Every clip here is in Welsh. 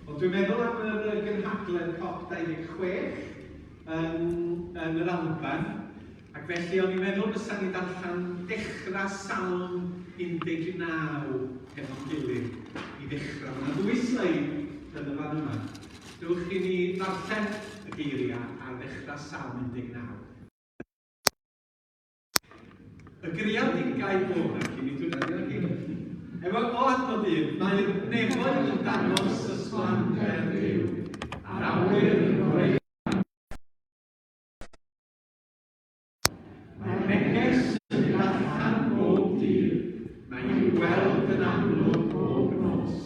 Ond dwi'n meddwl am yr gynhadledd COP26 yn, yn yr Alban, ac felly o'n i'n meddwl fysa ni darllen dechrau Salm 19 hefo'n gilydd i ddechrau. Mae yna ddwy sleid yn y fan yma. Dewch i ni ddarllen y geiriau ar ddechrau Salm 19. Y greadigaeth o, na ci, nid hwnna, diolch i. Efo o adnod un, mae'r nefoedd yn dangos ysblander Duw, a'r awyr yn rhoi Mae'r neges yn mynd allan bob dydd, mae i'w gweld yn amlwg bob nos.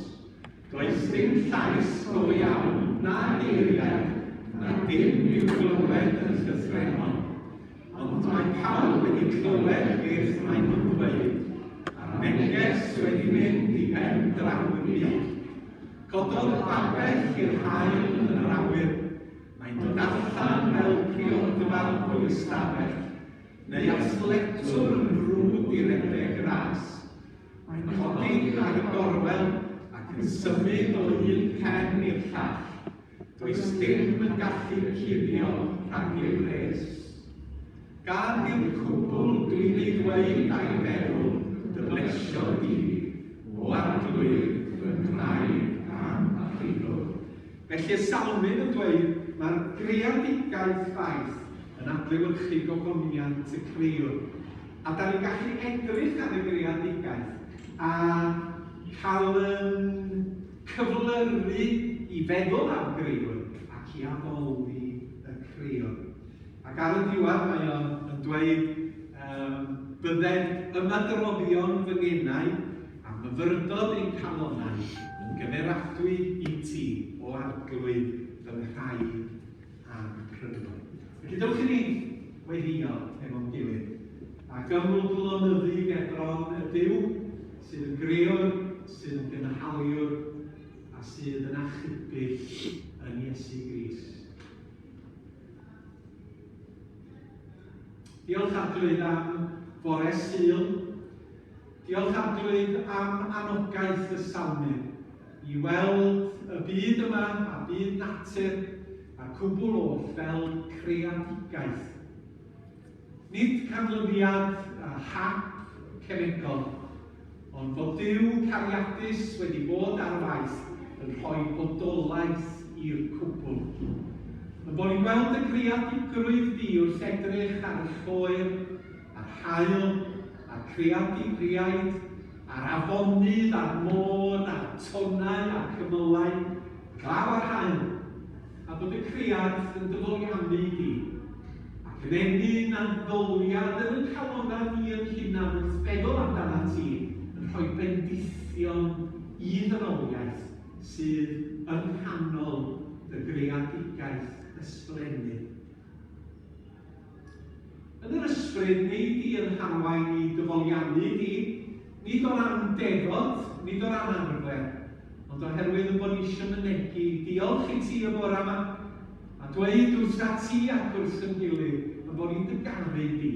Does dim llais go iawn, na geiriau, na dim i'w glywed yn llythrennol. Ond mae pawb wedi clywed beth maen nhw'n ddweud, a'r neges wedi mynd i ben draw y byd. Cododd babell i'r haul yn yr awyr, mae'n dod allan fel priodfab o'i ystafell, neu athletwr yn frwd i redeg ras. Mae'n codi ar y gorwel ac yn symud o un pen i'r llall. Does dim yn gallu cuddio rhag ei wres. Gad i'r cwbl dwi'n ei ddweud a'i feddwl dy blesio di, o Arglwydd fy nghraig a'm achubwr. Felly y Salmydd yn dweud mae'r greadigaeth faith yn adlewyrchu gogoniant y Crëwr. A da ni'n gallu edrych ar y greadigaeth a cael yn cyflyru i feddwl am Grëwr ac i addoli y Crëwr. Ac ar y diwedd mae o'n yn dweud um, bydded ymadroddion fy ngenau a myfyrdod ein calonau yn gymeradwy i ti, o Arglwydd fy nghraig a'n prynwr. Felly dewch i ni weddïo efo'n gilydd ac ymglonyddu gerbron y Duw sydd yn grewr, sydd yn gynhaliwr a sydd yn achubydd yn Iesu Grist. Diolch Arglwydd am fore Sul. Diolch Arglwydd am anogaeth y Salmydd i weld y byd yma a byd natur a'r cwbl oll fel creadigaeth. Nid canlyniad a hap cemegol, ond fod Duw cariadus wedi bod ar waith yn rhoi bodolaeth i'r cwbl. Yn bod ni'n gweld y greadigrwydd di wrth edrych ar y lloer, a'r haul, a'r creaduriaid, a'r afonydd, a'r môr, a'r tonnau, a'r cymylau, glaw a'r haul, a bod y cread yn dy foliannu di, ac yn ennyn addoliad yn y calonnau ni yn hunan wrth feddwl amdanat ti, yn rhoi bendithion i ddynoliaeth sydd yng nghanol dy greadigaeth ysblennydd. Yn yr ysbryd, wnei di yn harwain i dy foliannu di, nid o ran defod, nid o ran arfer, ond oherwydd yn bod ni eisiau mynegi diolch i ti y bore yma, a dweud wrthat ti ac wrth yn gilydd yn bod ni'n dy garu di,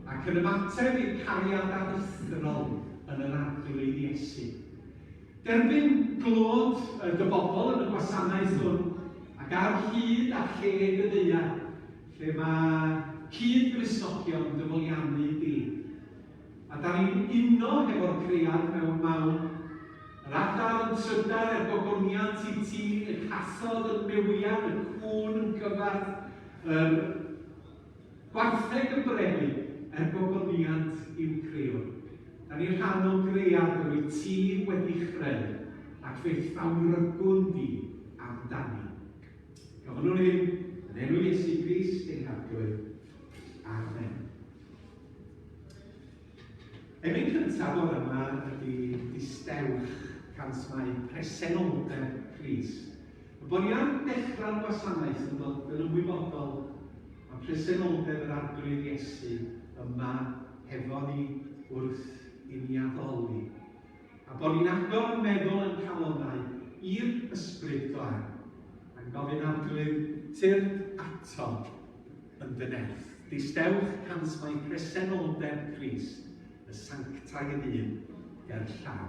ac yn ymateb i'r cariad aruthrol yn yr Arglwydd Iesu. Derbyn glod dy bobl yn y gwasanaeth hwn, ac ar hyd a lled y ddaear, lle mae cyd-Gristnogion dy foliannu di. A da ni'n uno hefo'r cread mewn mawn, yr adar yn trydar er gogoniant i ti, y cathod yn mewian, y cŵn yn cyfarth, yr Gwartheg yn brefu er gogoniant i'w Crewr. Da ni rhan o gread yr wyt ti wedi chreu, ac fe'th fawrygwn di amdani. Gofynnwn hyn yn enw Iesu Grist ein Harglwydd. Amen. Emyn cyntaf bore yma ydy Distewch cant mae presenoldeb Crist. Y bod ni ar dechrau'r gwasanaeth yn dod yn ymwybodol am presenoldeb yr Arglwydd Iesu yma hefo ni wrth i ni addoli. A bod ni'n agor yn meddwl a'n calonnau i'r Ysbryd Glân a'n gofyn Arglwydd, tyrd ato yn dy nerth. Distewch cant mae presenoldeb Crist, y sanctaidd un, ger llaw.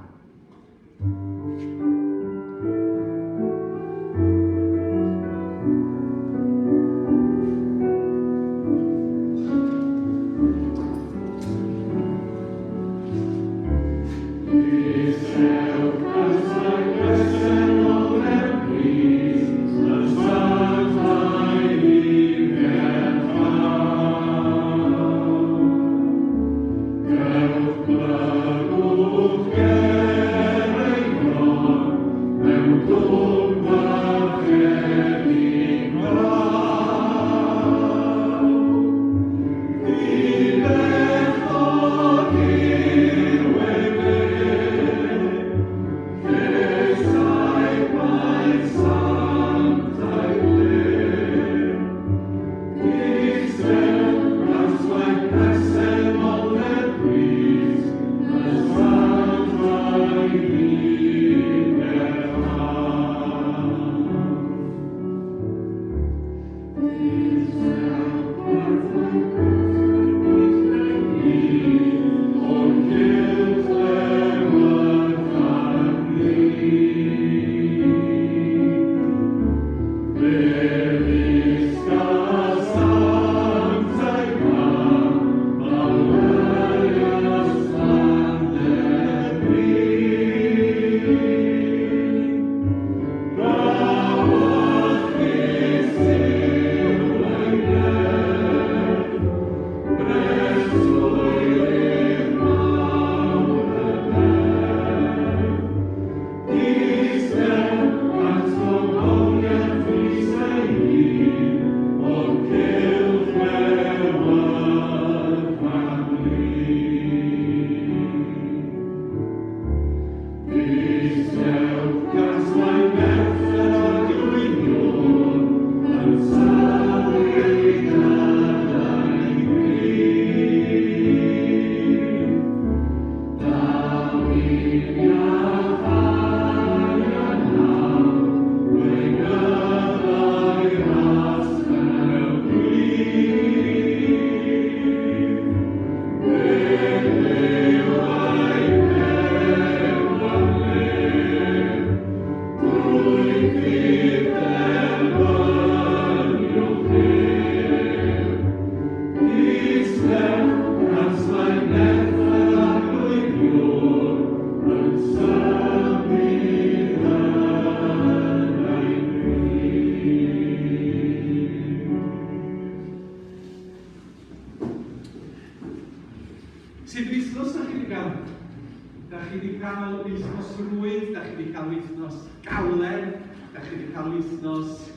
gawlen, da chi wedi cael wythnos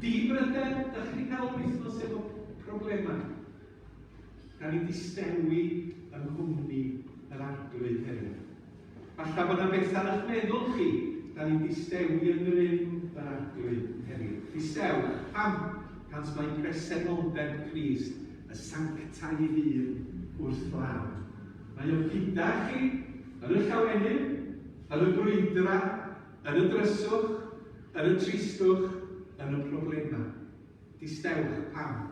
di-bryder, da chi wedi cael wythnos efo problemau. Da ni'n distewi yng nghwmni yr Arglwydd heddiw. Falle bod yna beth ar eich meddwl chi, da ni'n distewi yng ngrym yr Arglwydd heddiw. Distewch, pam? Cans mae presenoldeb Crist, y sanctaidd un, wrth law. Mae o gyda chi, yn y llawenydd, yn y brwydrau, yn y dryswch, yn y tristwch, yn y problemau. Distewch, pam?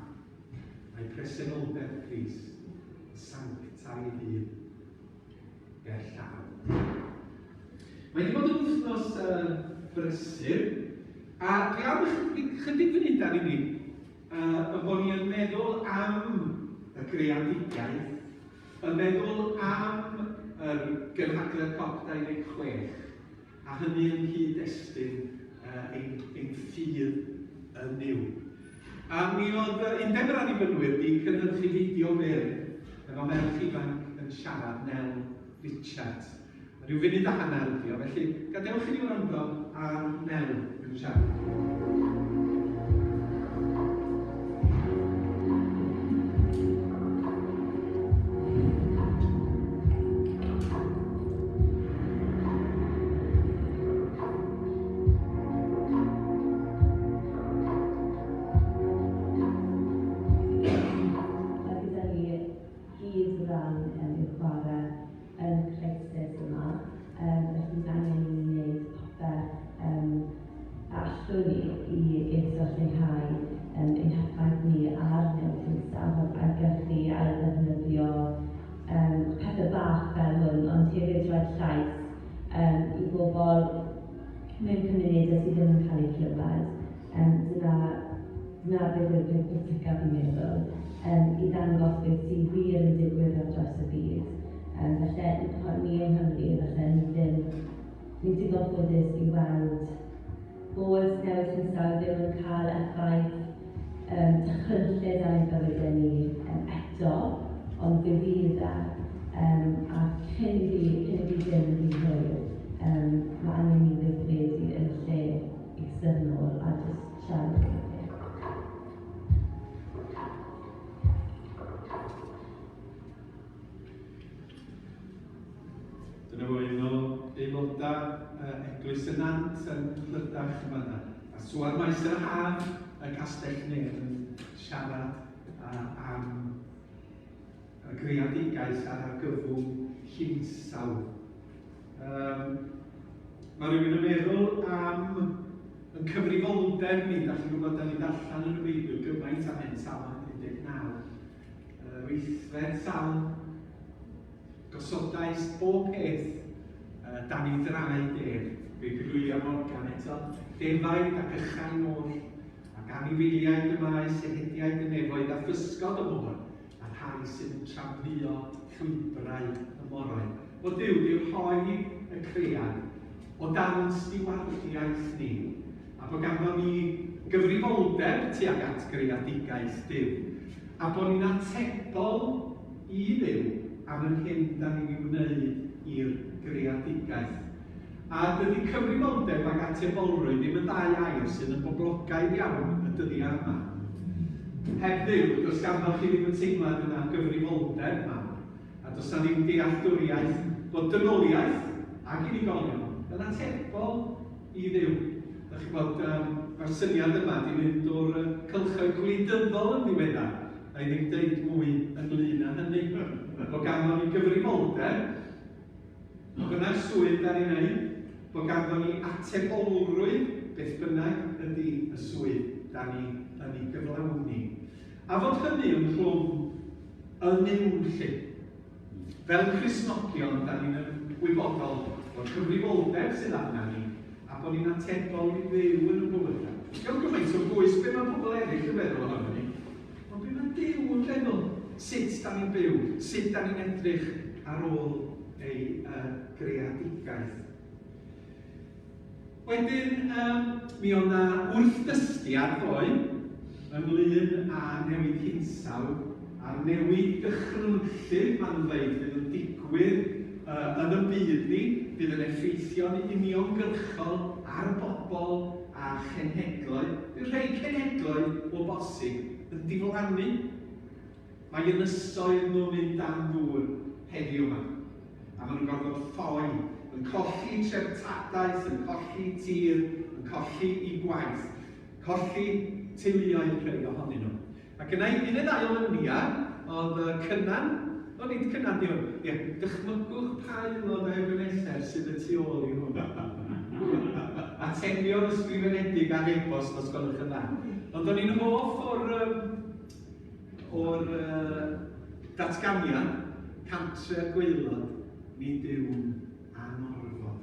Mae presenoldeb Crist, y sanctaidd un, ger llaw. Mae wedi bod yn wythnos brysur, a dwi am chydig funudau yn unig y bod ni yn meddwl am y greadigaeth, yn meddwl am yr gynhadledd COP26, a hynny yng nghyd-destun ein, ein ffydd yn Nuw. A mi oedd Undeb yr Annibynwyr wedi cynhyrchu fideo byr efo merch ifanc yn siarad, Nel Richards. A rhyw funud a hanner ydi o, felly gadewch i ni wrando ar Nel yn siarad. Mae gyda ni gyd ran i'w chwarae yn y crisis yma, felly mae angen i ni wneud popeth a allwn ni i geisio lleihau ein heffaith ni ar newid hinsawdd, ailgylchu, ailddefnyddio, pethau bach fel hwn, ond hefyd rhoi llais i bobl mewn cymunedau sydd ddim yn cael eu clywed. Dyna, dyna beth yw'r peth pwysicaf fi'n meddwl, i ddangos beth sydd wir yn digwydd ar draws y byd. Felly, ni yng Nghymru, falle ni ddim, ni'n digon ffodus i weld bod newid hinsawdd ddim yn cael effaith dychrynllyd ar ein bywydau ni eto, ond fe fydd e, a cyn i fi, cyn i fi ddim yn rhy hwyr, mae angen i ni weithredu yn lle eistedd nôl a jyst siarad am y peth. Dyna fo un o aelodau Eglwys y Nant yn Clydach yn fanna. A sŵar maes yr haf y Castell Nedd yn siarad am y greadigaeth a'r argyfwng hinsawdd. Um, mae rhywun yn meddwl am yn cyfrifoldeb ni, da chi'n gwybod, da ni'n darllen yn y Beibl gymaint am hyn, Salm 19. Yr wythfed salm, gosodais bob peth dan ei draed ef. Beibl William Morgan eto, defaid ac ychau môr, ac anifeiliaid y maes, ehediaid y nefoedd a physgod y môr, a rhai sydd yn tramwyo llwybrau y moroedd. O Duw, di rhoi y cread o dan stiwardiaeth ni, a bod ganddo ni gyfrifoldeb tuag at greadigaeth Duw, a bod ni'n atebol i Dduw am yr hyn da ni'n ei wneud i'r greadigaeth. A dydy cyfrifoldeb ac atebolrwydd ddim yn ddau air sydd yn boblogaidd iawn y dyddiau yma. Heb Dduw, does ganddo chi ddim y teimlad yna o gyfrifoldeb mawr, a does 'na ddim dealltwriaeth bod dynoliaeth ac unigolion yn atebol i Dduw. Dach chi'n gwybod, um, mae'r syniad yma di mynd o'r cylchoedd gwleidyddol yn ddiweddar. Na i ddim deud mwy ynglyn â hynny. Bod ganddo ni gyfrifoldeb, bynnag swydd da ni'n neud, bod ganddo ni atebolrwydd beth bynnag ydy y swydd da ni yn ei gyflawni. A fod hynny ynghlwm yn Nuw 'lly. Fel Cristnogion, da ni'n ymwybodol o'r cyfrifoldeb sydd arna ni a bod ni'n atebol i Dduw yn y bywydau. Diolch gymaint o bwys be mae pobl eraill yn feddwl ohono ni, ond be mae Duw yn feddwl, sut da ni'n byw, sut da ni'n edrych ar ôl ei greadigaeth. Wedyn, um, mi oedd na wrthdystiad ddoe ynglyn â newid hinsawdd a'r newid dychrynllyd, maen nhw'n dweud, fydd yn digwydd yn y byd ni, fydd yn effeithio'n uniongyrchol ar bobl a chenhedloedd. Bydd rhai cenhedloedd o bosib yn diflannu. Mae ynysoedd nhw'n mynd dan ddŵr heddiw yma. A maen nhw'n gorfod ffoi, yn colli treftadaeth, yn colli tir, yn colli i gwaith, colli teuluoedd rhai ohonyn nhw. Ac yna un neu ddau o luniau, oedd uh, Cynan, o nid Cynan di hwn, ie, dychmygwch pa aelod o Ebenezer sydd y tu ôl i hwn. Atebion ysgrifenedig ar e-bost os gwelwch yn dda. Ond o'n i'n hoff o'r, um, o'r uh, datganiad, Cantre'r Gwaelod, nid yw'n anorfod.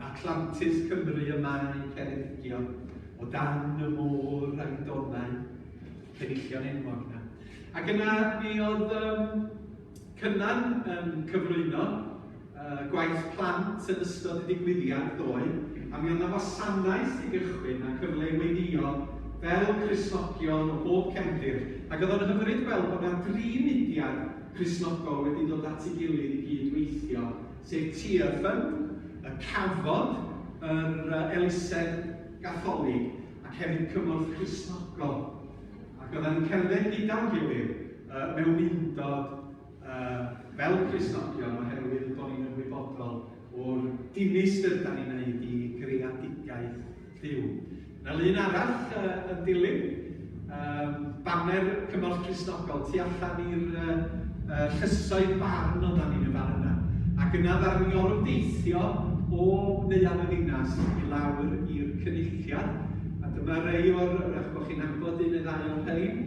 Atlantis Cymru y mae Ceredigion, o dan y môr a'i donnau, penillion enwog na. Ac yna mi oedd um, Cynan yn cyflwyno uh, gwaith plant yn ystod y digwyddiad ddoe, a mi oedd yna wasanaeth i gychwyn a cyfle i weddïo fel Cristnogion o bob cefndir, ac oedd o'n hyfryd gweld bod yna dri mudiad Cristnogol wedi dod at ei gilydd i gyd-weithio sef Tearfund, y Cafod, yr elusen Gatholig, ac hefyd Cymorth Cristnogol. Ac oedden ni'n cerdded gyda'n gilydd uh, mewn undod uh, fel Cristnogion oherwydd bod ni'n ymwybodol o'r dinistr da ni'n neud i greadigaeth Duw. Na lun arall uh, yn dilyn, um, baner Cymorth Cristnogol tu allan i'r uh, uh, llysoedd barn o dan ni'n y fan yna. Ac yna ddaru ni orymdeithio o Neuadd y Ddinas i lawr i'r cynulliad. A dyma rei o'r, rach bod chi'n nabod un neu ddau o'r rhain.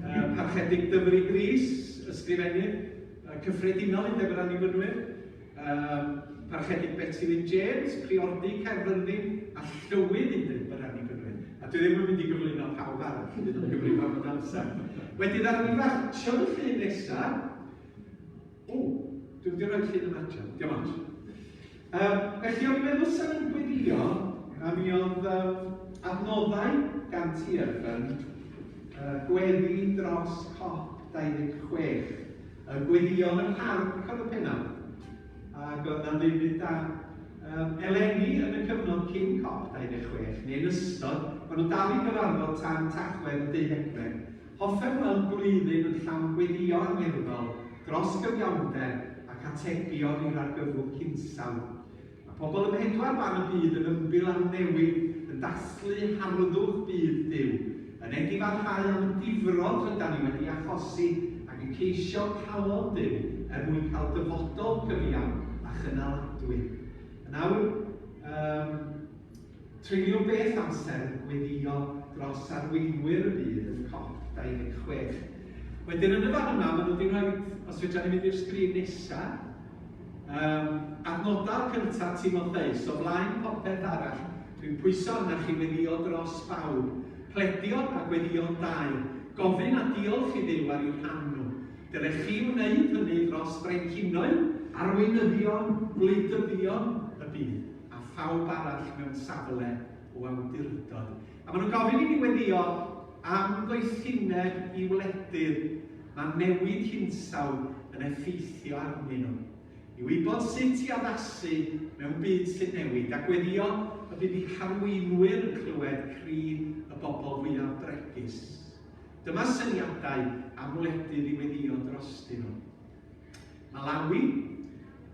Uh, Parchedig Dyfrig Gris, ysgrifennydd uh, cyffredinol Undeb yr Annibynwyr. Ym Mharchedig Beti Wyn James, Priordy Caerfyrddin a Llywydd Undeb yr Annibynwyr. A dwi ddim yn mynd i gyflwyno pawb arall, fydd o'n gyfrif am y amser. Wedyn ddaru ni fartio y llun nesa. O, dwi wedi rhoi llun y martio, diolch ots. Um, felly o'n i'n meddwl sa'n ni'n gweddio, a mi oedd um, adnoddau gan TFN, uh, gweddi dros COP 26. Y gweddïon y parc oedd y pennawd, ac oedd 'na ddeunydd da. Um, eleni, yn y cyfnod cyn COP26, neu yn ystod, maen nhw'n dal i gyfarfod tan Tachwedd y deuddegfed. Hoffem weld blwyddyn yn llawn gweddïo angerddol dros gyfiawnder ac atebion i'r argyfwng hinsawdd. Mae pobl ym mhedwar ban y byd yn ymbil am newid, yn dathlu harddwch byd Duw, yn edifarhau am y difrod rydan ni wedi achosi ac yn ceisio calon Duw er mwyn cael dyfodol cyfiawn a chynaladwy. Yn awr, um, treuliwn beth amser yn gweddïo dros arweinwyr y byd yn COP26. Wedyn yn y fan yma, maen nhw wedi rhoi, os fedra ni mynd i'r sgrin nesaf, Yym, adnodau cyntaf Timotheus, o flaen popeth arall, dwi'n pwyso arnach chi weddïo dros bawb, pledio a gweddïo'n daer, gofyn a diolch i Dduw ar eu rhan nhw. Dylech chi wneud hynny dros frenhinoedd, arweinyddion, gwleidyddion y byd, a phawb arall mewn safle o awdurdod. A maen nhw'n gofyn i ni weddïo am ddoethineb i wledydd mae newid hinsawdd yn effeithio arnyn nhw. I wybod sut i addasu mewn byd sy'n newid, a gweddïo y bydd eu harweinwyr yn clywed cri y bobl fwyaf bregus. Dyma syniadau am wledydd i weddïo drostyn nhw. Malawi,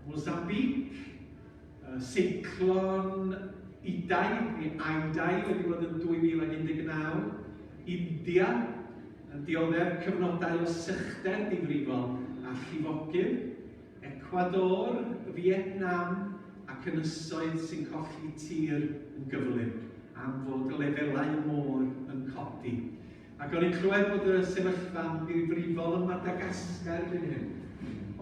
Mozambique, Seiclon Idai, neu Idai, wedi bod yn 2019. India, yn dioddef cyfnodau o sychder difrifol a llifogydd. Ecuador, Vietnam ac ynysoedd sy'n colli tir yn gyflym am fod lefelau y môr yn codi. Ac o'n i'n clywed bod y sefyllfa'n ddifrifol ym Madagascar erbyn hyn,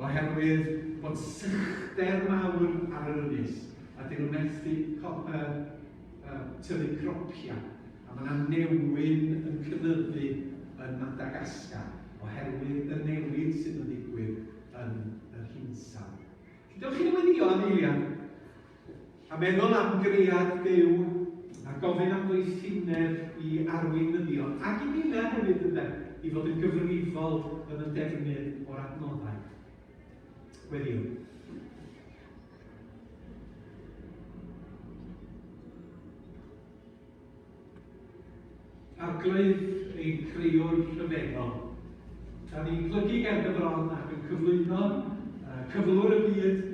oherwydd bod sychder mawr ar yr ynys, a dyn nhw'n methu uh, uh, tyfu cropiau. A mae yna newyn yn cynyddu yn Madagascar oherwydd y newid sydd yn digwydd yn yr hinsawdd. Dewch i ni weddïo am eiliad. A meddwl am gread Duw, a gofyn am ddoethineb i arweinyddion, ac i ninnau hefyd ynde, i fod yn gyfrifol yn y defnydd o'r adnoddau. Gweddïwn. Arglwydd ein crëwr rhyfeddol, da ni'n plygu ger dy fron ac yn cyflwyno cyflwr y byd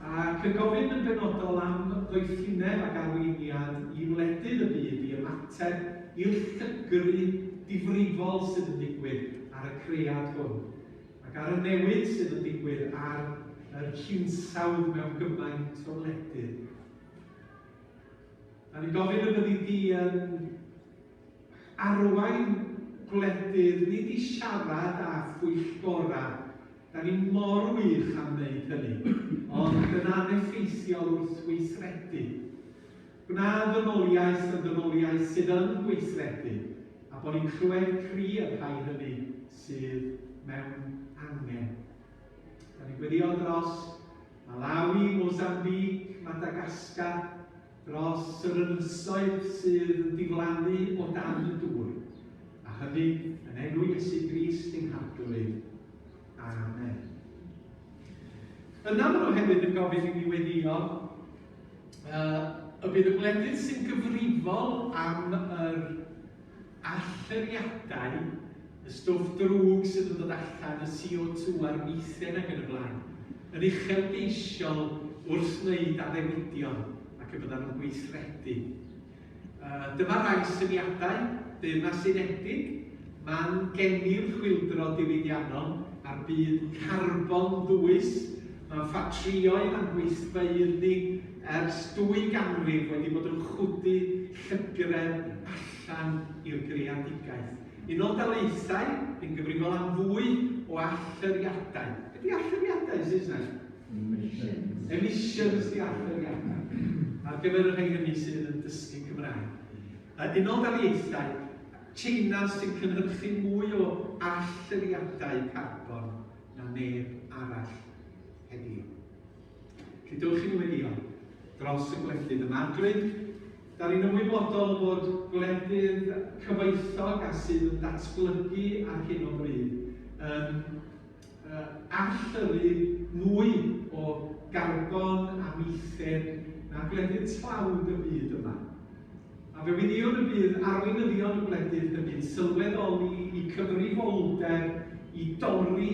ac yn gofyn yn benodol am ddoethineb ac arweiniad i wledydd y byd i ymateb i'r llygru difrifol sydd yn digwydd ar y cread hwn ac ar y newid sydd yn digwydd ar yr hinsawdd mewn gymaint o wledydd. Da ni'n gofyn y byddi di yn arwain gwledydd nid i siarad â phwyllgorau. Da ni mor wych am wneud hynny, ond yn aneffeithiol wrth weithredu. Gwna ddynoliaeth yn ddynoliaeth sydd yn gweithredu, a bod ni'n clywed cri y rhai hynny sydd mewn angen. Da ni'n gweddio dros Malawi, Mozambique, Madagascar, dros yr ynysoedd sydd yn diflannu o dan y dŵr, a hynny yn enw Iesu Grist ein Harglwydd. Amen. Yna maen nhw hefyd yn gofyn i ni weddio y bydd y gwledydd sy'n gyfrifol am yr allyriadau, y stwff drwg sydd yn dod allan, y CO2 a'r methane ac yn y blaen, yn uchelgeisiol wrth wneud addewidion ac y byddan nhw'n gweithredu. Dyma rai syniadau, Deyrnas Unedig, man geni'r chwyldro diwydiannol a'r byd carbon ddwys, mae'n ffatrïoedd a'n gweithfeydd ni ers dwy ganrif wedi bod yn chwdu llygredd allan i'r greadigaeth. Unol Daleithiau yn gyfrifol am fwy o allyriadau. Be di allyriadau yn Saesneg? Emissions. Emissions di allyriadau. Ar gyfer y rhai hynny sydd yn dysgu Cymraeg. Unol Daleithiau, China sy'n cynhyrchu mwy o allyriadau carbon na neb arall heddiw. Felly dewch i ni weddïo dros y gwledydd yma. Arglwydd, da ni'n ymwybodol bod gwledydd cyfoethog a sydd yn datblygu ar hyn o bryd yn uh, allyrru mwy o garbon a methen na gwledydd tlawd y byd yma. A fe weddïwn y bydd arweinyddion y gwledydd hynny'n sylweddoli eu cyfrifoldeb i dorri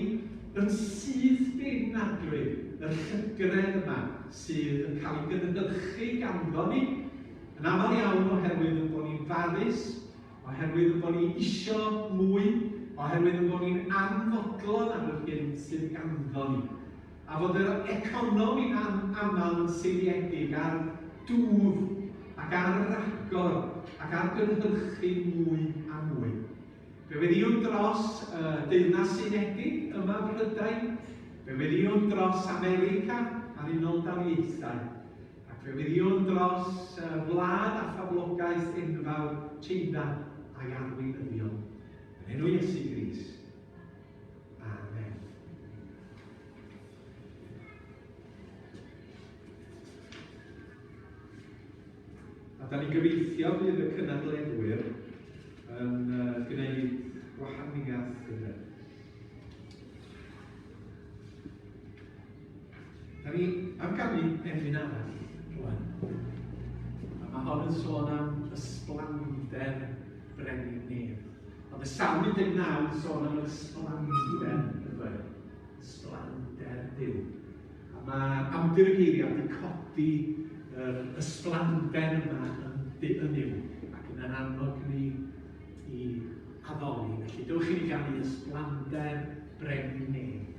yn syth bin adwy yr llygredd yma sydd yn cael ei gynhyrchu ganddo ni, yn aml iawn oherwydd yn bod ni'n farus, oherwydd yn bod ni isio mwy, oherwydd yn bod ni'n anfodlon ar yr hyn sydd ganddo ni. A fod yr economi'n aml yn seiliedig ar dwf ac ar ragor ac ar gynhyrchu mwy a mwy. Fe weddïwn dros y Deyrnas Unedig yma ym Mhrydain, fe weddïwn dros America a'r Unol Daleithiau, ac fe weddïwn dros y wlad a phoblogaeth enfawr Tsieina a'i arweinyddion. Yn enw Iesu Grist. Amen. A da ni'n gobeithio bydd y cynadleddwyr yn gwneud gwahaniaeth yna. Da ni am ganu emyn arall rwan. A mae hon yn sôn am ysblander brenin nef. Ond y Salm 19 yn sôn am ysblander, yndoedd? Ysblander Duw. A mae awdur y geiriau wedi codi yr ysblander yma yn, yn Nuw ac yn annog ni i addoli. Felly dewch i ni ganu ysblander brenin nef.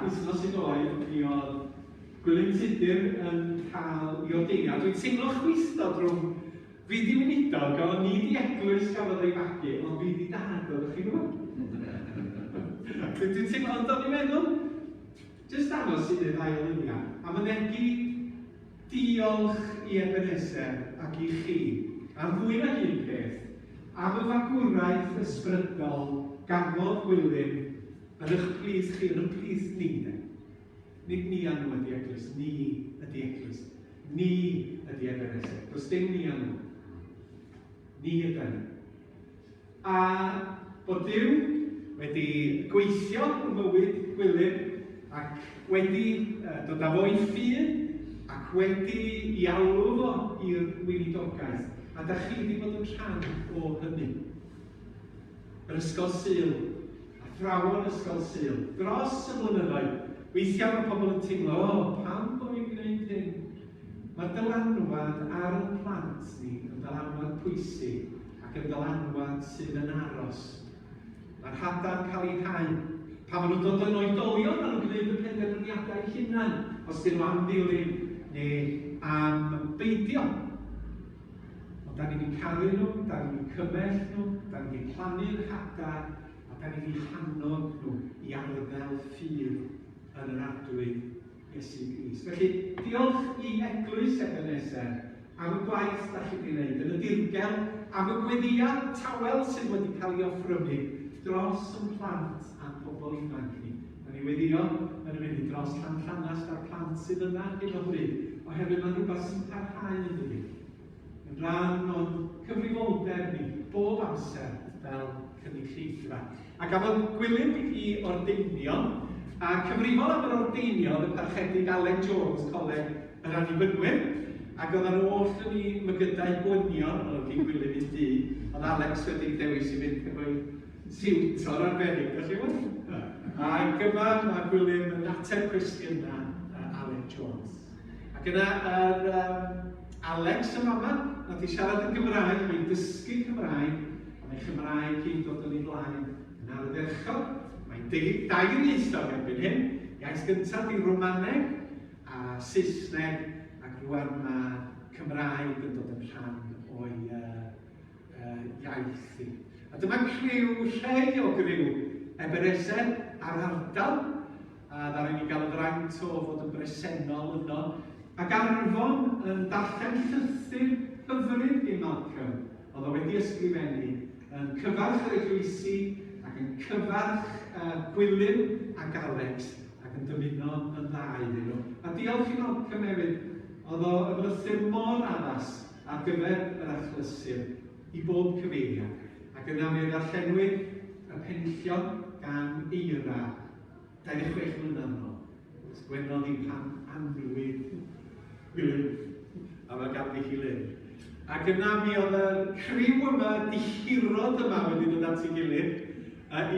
wythnos un oed, mi oedd Gwilym Tudur yn cael ei ordeinio. Dwi'n teimlo chwithdod rhwng fi di weinidog, ond ni di eglwys gafodd ei fagu, ond fi di dad, oeddech chi'n gwybod? Dwi'n teimlo, ond o'n i'n meddwl, jyst dangos un neu ddau o luniau, a mynegi diolch i Ebenezer ac i chi am fwy nag un peth, am y fagwraeth ysbrydol gafodd Gwilym yn eich plith chi, yn y plith ni, de. Nid ni a nhw ydy eglwys, ni ydy eglwys. Ni ydy Ebenezer. Does dim ni a nhw. Ni ydy ni. A bod Duw wedi gweithio yn mywyd Gwilym ac wedi dod â fo i ffydd ac wedi i alw fo i'r weinidogaeth. A da chi wedi bod yn rhan o hynny. Yr Ysgol Sul, athrawon Ysgol Sul, dros y blynyddoedd, weithiau mae pobl yn teimlo, o, pam bod fi'n gwneud hyn? Mae'r dylanwad ar y plant ni yn ddylanwad pwysig ac yn ddylanwad sydd yn aros. Mae'r hadau'n cael eu hau. Pan maen nhw'n dod yn oedolion, maen nhw'n gwneud y penderfyniadau eu hunain, os dyn nhw am ddilyn neu am beidio. Ond da ni wedi caru nhw, da ni wedi cymell nhw, da ni wedi plannu'r hadau, a da ni wedi hannog nhw i arddel ffydd yn yr Arglwydd Iesu Grist. Felly, diolch i Eglwys Ebenezer am y gwaith da chi wedi wneud yn y dirgel, am y gweddïau tawel sydd wedi cael ei offrymu dros yn plant a'n pobl ifanc ni. Da ni weddio yn y munud dros Llan Llanast a'r plant sydd yna ar hyn o bryd, oherwydd mae'n rhywbeth sy'n parhau yn dydi. Yn rhan o'n cyfrifoldeb ni bob amser fel cynulleidfa. A gafodd Gwilym i ordeinio, a cyfrifol am yr ordeinio oedd y Parchedig Aled Jones, Coleg yr Annibynwyr, ac oedden nhw oll yn eu mygydau gwynion, oedd gin Gwilym un du, oedd Alex wedi dewis i fynd efo'i siwt o'r arbennig, da chi'n gwybod? Ac yma mae Gwilym yn ateb cwestiynau Aled Jones. Ac yna yr um, Alex yn fama, nath i siarad yn Gymraeg, mae'n dysgu Cymraeg, a mae Chymraeg hi'n dod yn ei flaen yn ardderchog. Mae'n dair ieithog erbyn hyn. Iaith gyntaf di Romaneg a Saesneg, ac rwan mae Cymraeg yn dod yn rhan o'i uh, iaith hi. A dyma criw, rhei o griw Ebenezer a'r ardal, a ddaru ni gael y fraint o fod yn bresennol yno, ac Arfon yn darllen llythyr hyfryd i Malcolm, oedd o wedi ysgrifennu yn cyfarch yr eglwysi ac yn cyfarch uh, Gwilym ac Alex ac yn dymuno yn dda iddyn nhw. A diolch i Malcolm hefyd, oedd o yn lythyr mor addas ar gyfer yr achlysur i bob cyfeiriad, ac yna fe ddarllenwyd y penillion gan Eira 26 mlynedd yn ôl. Sgwennodd hi pan anwyd Gwilym, a mae ganddi hi lyfr. Ac yna mi oedd y criw yma, dihirod yma wedi dod at ei gilydd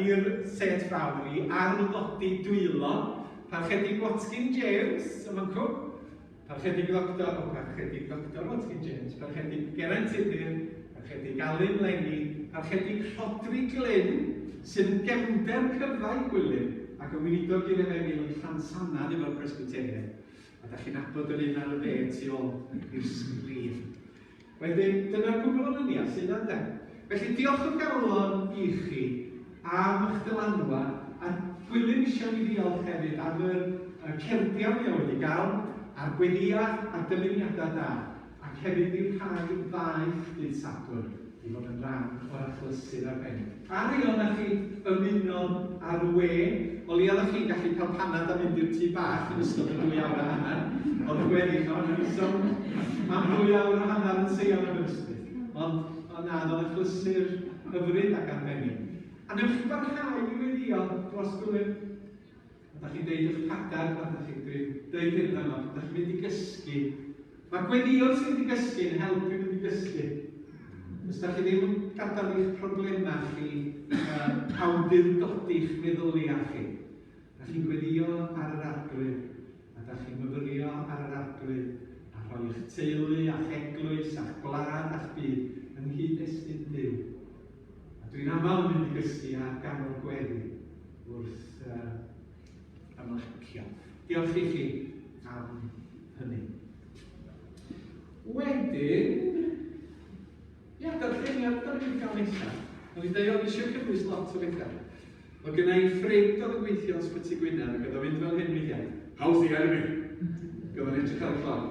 i'r set fawr i arddodi dwylo Parchedig Watkin James, yma'n cwm, Parchedig Ddoctor, o Parchedig Ddoctor Watkin James, Parchedig Geraint Tudur, Parchedig Alun Lenny, Parchedig Rhodri Glyn, sydd yn gefnder cyfaill Gwilym ac yn weinidog i'r Efengyl yn Llansannan efo'r Presbyteriaid. A da chi'n nabod yr un ar y dde tu ôl i'r sgrin. Wedyn, dyna'r cwbl o luniau sydd yna, ynde? Felly, diolch o galon i chi am eich dylanwad, a Gwilym eisiau mi ddiolch hefyd am yr y cerdiau mae o wedi gael, a'r gweddïau a'r dymuniadau da, ac hefyd i'r rhai ddaeth dydd Sadwrn i fod yn rhan o'r achlysur arbennig. A rhai ohonoch chi ymuno ar y we, o leia oeddech chi'n gallu cael panad a mynd i'r tŷ bach yn ystod y dwy awr a hanner, ond y gweddill ohonon ni so am ddwy awr a hanner yn Seion Aberystwyth. Ond, ond na, oedd achlysur hyfryd ac arbennig. A newch chi barhau i weddïo dros Gwilym? Pan dach chi'n deud eich padair, pan dach chi'n deud hyn yma, pan dach chi'n mynd i gysgu, mae gweddïo sy'n mynd i gysgu yn helpu mynd i gysgu. Os dach chi ddim yn gadael i'ch problemau chi awdurdodi'ch meddyliau chi, dach chi'n gweddïo ar yr Arglwydd, a dach chi'n myfyrio ar yr Arglwydd, a rhoi eich teulu a'ch eglwys a'ch gwlad a'ch byd yng nghyd-destun Duw. A dwi'n aml yn mynd i gysgu ar ganol gweddi wrth ymlacio. Diolch i chi am hynny. Wedyn, ia, darlleniad da ni'n gael nesaf. O'n i'n dweud, o'n i eisiau cynnwys lot o bethau. Oedd gen i ffrind oedd yn gweithio yn Sbyty Gwynedd ac oedd o'n mynd fel hyn weithiau. How's the enemy? Ac oedd o'n edrych ar y cloc.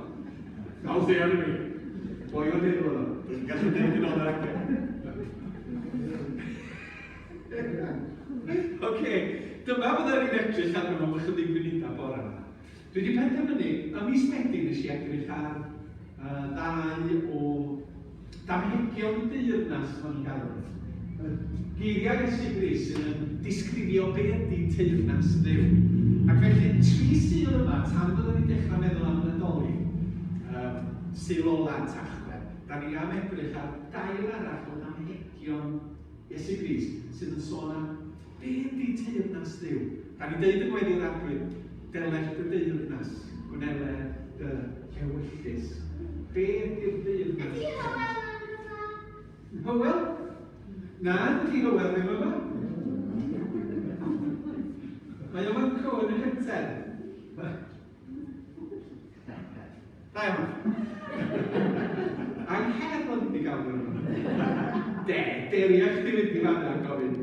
How's the enemy? Boi o'r hyn oedd o. Dwi'n gallu dweud yn ôl ar Oce, dyma fydden ni'n edrych arno fo am ychydig funudau bore yma. Dwi wedi penderfynu, ym mis Medi nes i edrych ar uh, ddau o damhegion deyrnas maen nhw'n galw. Y geiriau Iesu Grist sydd yn disgrifio be ydy teyrnas Dduw. Ac felly, tri Sul yma, tan fyddwn ni'n dechrau meddwl am y Nadolig, um, Sul ola Tachwedd, da ni am edrych ar dair arall o damhegion Iesu Grist sydd yn sôn am Be ydy teyrnas Dduw? Da ni'n deud yng Ngweddi'r Arglwydd, Deler dy deyrnas, gwneler dy ewyllys. Be ydy'r deyrnas? Ydy Hywel yn yma? Hywel? Na, dydy Hywel ddim yma. Mae o mewn cwn yn y cyntedd. Da iawn. Angherdd o'n i wedi gael nhw. De, deria chdi fynd i fanna a gofyn.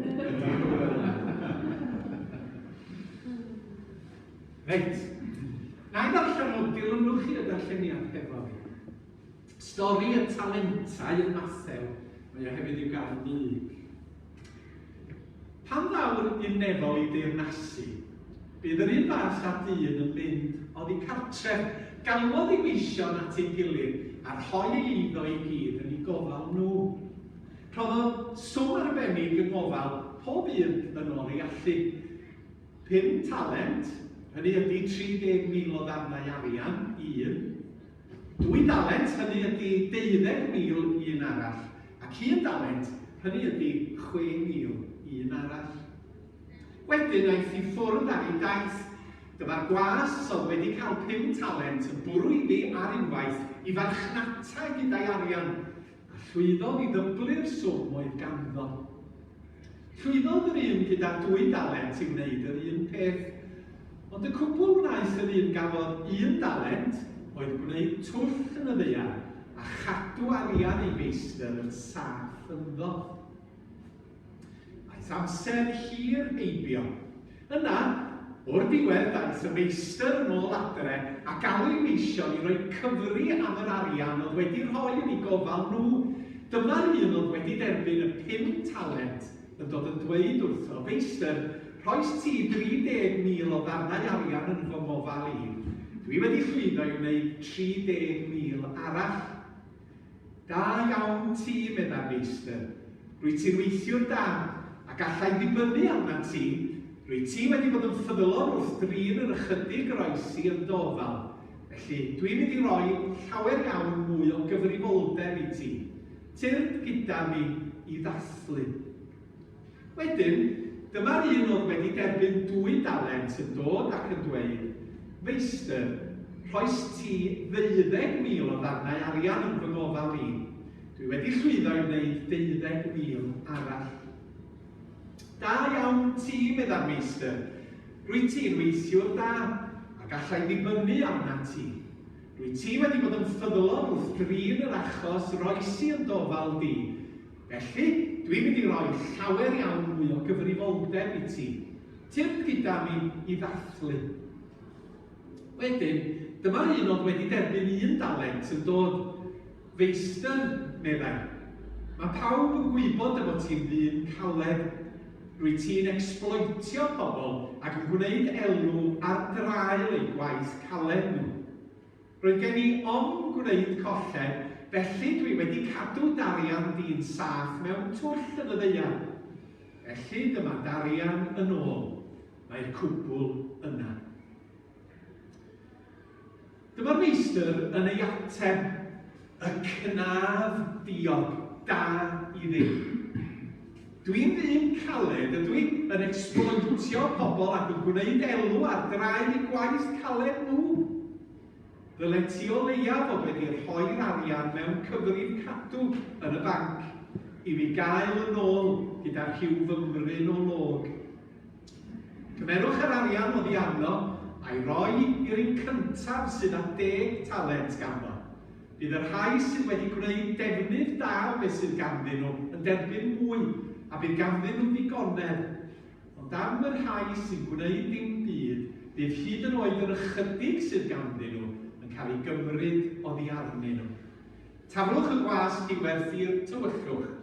Reit. Na i ddarllen o, dilynwch chi y darlleniad hefo fi. Stori y talentau yn Mathew, mae o hefyd i'w gael yn Luc. Pan ddaw'r un nefol i deyrnasu, bydd yr un fath â dyn yn mynd oddi cartref, galwodd ei weision at ei gilydd a rhoi ei eiddo i gyd yn eu gofal nhw. Rhoddodd swm arbennig yng ngofal pob un yn ôl ei allu. 5 talent, hynny ydy 30,000 o ddarnau arian, i un. 2 dalent, hynny ydy 12,000 i un arall, ac un dalent, hynny ydy 6,000 i un arall. Wedyn aeth i ffwrdd ar ei daith. Dyma'r gwas oedd wedi cael 5 talent yn bwrw iddi ar unwaith i farchnata gyda'i arian, a llwyddodd i ddyblu'r swm oedd ganddo. Llwyddodd yr un gyda dwy dalent i wneud yr un peth, ond y cwbl wnaeth yr un gafodd un dalent oedd gwneud twll yn y ddaear a chadw arian ei feistr yn saff ynddo. Aeth amser hir heibio. Yna, o'r diwedd daeth y meistr yn ôl adre a galw ei weision i roi cyfri am yr arian oedd wedi rhoi yn eu gofal nhw. Dyma'r un oedd wedi derbyn y 5 talent yn dod yn dweud wrtho, Feistr, rhoist ti 30,000 o ddarnau arian yn fy ngofal i. Dwi wedi llwyddo i wneud 30,000 arall. Da iawn ti, meddai'r meistr. Rwyt ti'n weithiwr da, a galla i ddibynnu arnat ti. Rwyt ti wedi bod yn ffyddlon wrth drin yr ychydig roes i yn dy ofal. Felly, dwi'n mynd i roi llawer iawn mwy o gyfrifoldeb i ti. Tyrd gyda mi i ddathlu. Wedyn, dyma'r un oedd wedi derbyn 2 dalent yn dod ac yn dweud, Feistr, rhoist ti 12,000 o ddarnau arian yn fy ngofal i. Dwi wedi llwyddo i wneud 12,000 arall. Da iawn ti, meddai'r meistr. Rwyt ti'n weithiwr da, a galla i ddibynnu arnat ti. Rwyt ti wedi bod yn ffyddlon wrth drin yr achos roes i yn d'ofal di. Felly, dwi'n mynd i roi llawer iawn mwy o gyfrifoldeb i ti. Tyrd gyda mi i ddathlu. Wedyn, dyma'r un oedd wedi derbyn un dalent yn dod. Feistr, meddai, mae pawb yn gwybod dy fod ti'n ddyn caled. Rwyt ti'n ecsbloetio pobl ac yn gwneud elw ar draul eu gwaith caled nhw. Roedd gen i ofn gwneud colled, felly dwi wedi cadw d'arian di'n saff mewn twll yn y ddaear. Felly dyma d'arian yn ôl. Mae'r cwbl yna. Dyma'r meistr yn ei ateb, y cnaf diog, da i ddim. Dwi'n ddyn caled, ydw i, yn ecsbloetio pobl ac yn gwneud elw ar draul eu gwaith caled nhw. Ddylet ti o leiaf fod wedi rhoi'r arian mewn cyfrif cadw yn y banc i mi gael yn ôl gyda rhyw fymryn o log. Cymerwch yr arian oddi arno a'i a'i roi i'r un cyntaf sydd â deg talent ganddo. Bydd y rhai sydd wedi gwneud defnydd da o beth sydd ganddyn nhw yn derbyn mwy, a bydd ganddyn nhw ddigonedd. Ond am y rhai sy'n gwneud dim byd, bydd hyd yn oed yr ychydig sydd ganddyn nhw yn cael ei gymryd oddi arnyn nhw. Taflwch y gwas diwerth i'r tywyllwch,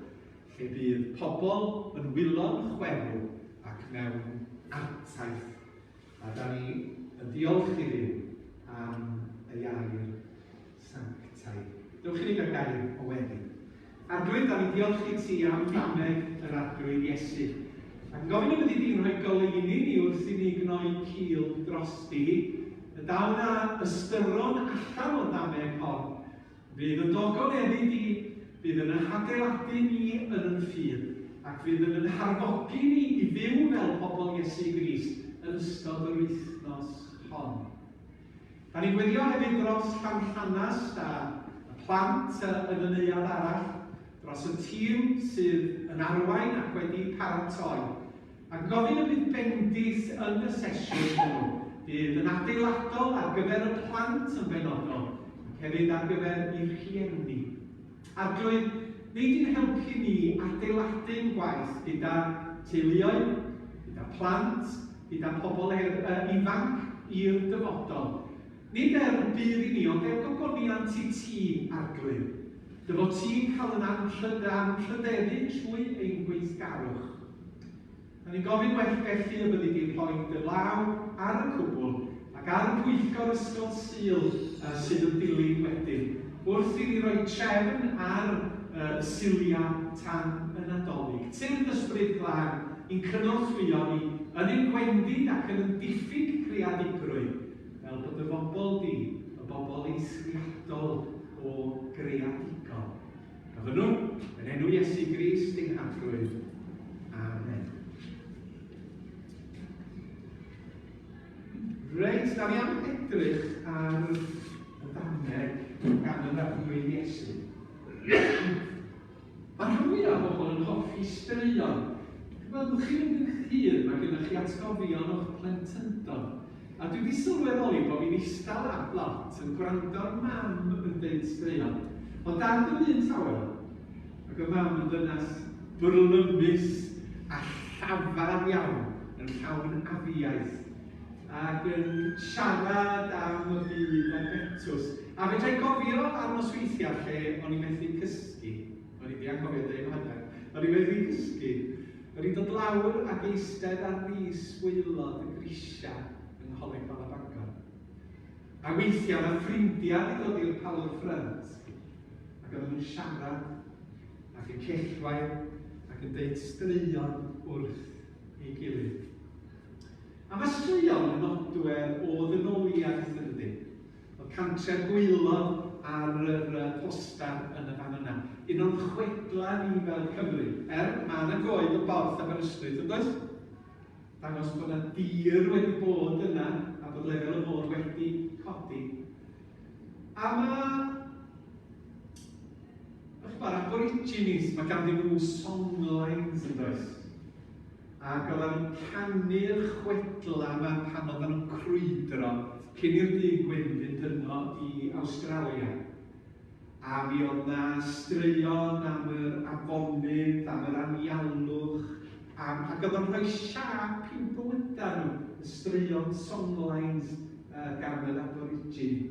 lle bydd pobl yn wylo'n chwerw ac mewn artaith. A da ni yn diolch i Dduw am ei air sanctaidd. Dewch i ni gael gair o weddi. Arglwydd, da ni'n diolch i ti am ddameg yr Arglwydd Iesu. Ac yn gofyn y byddi di'n rhoi goleuni ni wrth i ni gnoi cil drosti, y daw na ystyron allan o'r ddameg hon. Fydd yn dogoneddu di, fydd yn yn hadeiladu ni yn yn ffydd, ac fydd yn yn harfogi ni i fyw fel pobl Iesu Grist yn ystod yr wythnos hon. Da ni'n gweddio hefyd dros Llanllanast a y plant yn y neuadd arall, dros y tîm sydd yn arwain ac wedi paratoi. A gofyn y bydd bendith yn y sesiwn hwnnw, bydd yn adeiladol ar gyfer y plant yn benodol, ac hefyd ar gyfer eu rhieni. Arglwydd, wnei di'n helpu ni adeiladu'n gwaith gyda teuluoedd, gyda plant, gyda pobl er, uh, ifanc i'r dyfodol. Nid er budd i ni, ond er gogoniant i ti, Arglwydd. Dy fod ti'n cael yn anrhydeddu trwy ein gweithgarwch. Da ni'n gofyn well felly y byddi di'n rhoi dy law ar y cwbl ac ar y pwyllgor Ysgol Sul uh, sydd yn dilyn wedyn, wrth i ni roi trefn ar uh, y Suliau tan y Nadolig. Tyrd Ysbryd Glân i'n cynorthwyo ni yn ein gwendid ac yn ein diffyg creadigrwydd, fel bod y bobl di, y bobl eithriadol o greadigol. Gofynnwn, yn enw Iesu Grist ein Harglwydd. Amen. Reit, da ni am edrych ar y ddameg gan yr Arglwydd Iesu. Mae rhan fwyaf o bobl yn hoffi straeon. Byddwch chi'n mynd yn hŷn, mae gennych chi atgofion o'ch plentyndod. A dwi 'di sylweddoli bo' fi'n ista lawr lot yn gwrando ar mam yn deud straeon. O'dd dad yn ddyn tawel, ac o'dd mam yn ddynas byrlymus a llafar iawn, yn llawn afiaith, ac yn siarad am y byd a'r betws. A fedra i gofio ar nosweithiau lle o'n i methu cysgu, o'n i 'di anghofio deud hwnna, o'n i methu cysgu, O'n i'n dod lawr ac eistedd ar ris waelod y grisiau yng Ngholeg Bala Bangor. A weithiau mae ffrindiau wedi dod i'r palwr ffrynt ac oedden nhw'n siarad ac yn cellwair ac yn deud straeon wrth ei gilydd. A mae straeon yn nodwedd o ddynoliaeth yn dydy? Oedd Cantre'r Gwaelod ar yr postar yn y fan yna. Un o'n chwedlau ni fel Cymry. Er, mae yna goed o Borth Aberystwyth, yn does? Dangos bod yna dir wedi bod yna a bod lefel y môr wedi codi. A mae... Mae'r Aborigines, mae ganddyn nhw songlines, yn does? Ac oeddan nhw'n canu'r chwedlau 'ma pan oeddan nhw'n crwydro cyn i'r dyn gwyn fynd yno i Awstralia. A mi oedd 'na straeon am yr afonydd, am yr anialwch, am, ac oedd o'n rhoi siâp i'w bywydau nhw, y straeon songlines uh, gan yr Aborigine.